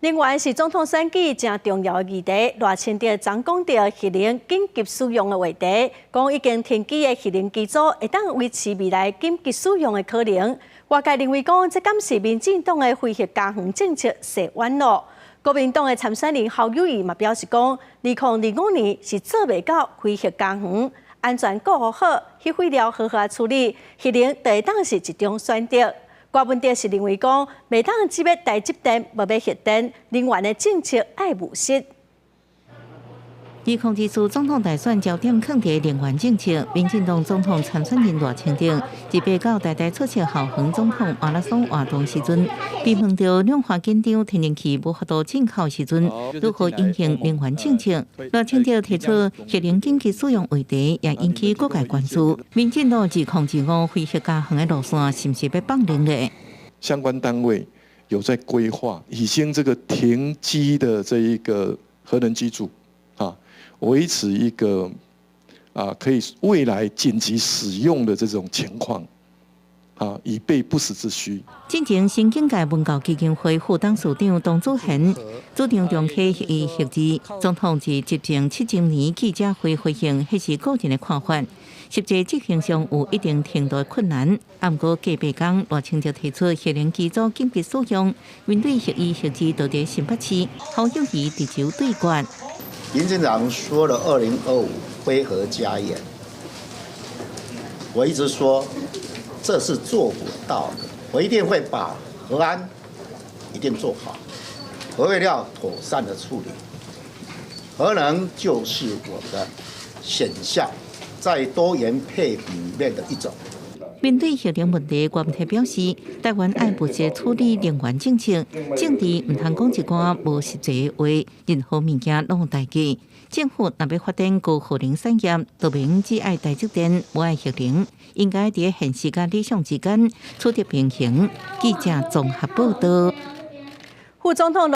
另外是總統選舉誠重要的議題，賴清德昨講著核能緊急使用的話題，講已經停機的核能機組會當維持未來緊急使用的可能。外界認為講，這敢是民進黨的非核家園政策踅遠囉。國民黨的參選人侯友宜嘛表示講，2025年是做袂到非核家園，安全顧好，核廢料好好處理，核能就會當是一種選擇。柯文哲是認為講，袂當只欲台積電，無欲核電，能源的政策愛務實。2024總統大選焦點囥佇能源政策，民進黨總統參選人賴清德，佇八九台大出席校園總統馬拉松活動時陣，被問著兩岸緊張天然氣無法度進口時陣，如何因應能源政策？賴清德提出核能緊急使用話題，也引起各界關注。民進黨2025非核家園的路線，是毋是欲放任咧？相關單位有在規劃，已經這個停機的這一個核能機組啊，維持一個可以未來緊急使用的這種情況，以備不時之需。進前新境界文教基金會副董事長董祖賢主張重啟核一核二，總統佇執政7週年記者會回應，彼是個人的看法，實際執行上有一定程度的困難。毋過隔8工，賴清德提出核能機組緊急使用，面對核一核二到佇新北市，侯友宜直球對決。民進黨說了2025非核家園，我一直說這是做不到的。我一定會把核安一定做好，核廢料妥善的處理，核能就是我的選項，在多元配比裡面的一種。面對核能問題，郭文表示，台灣愛務實處理能源政策，政治毋通講一寡無實際話，任何物件攏有代價。政府若欲發展高耗能產業，就袂用只愛台積電，無愛核能，應該佇現實佮理想之間取得平衡。記者綜合報道。副總統。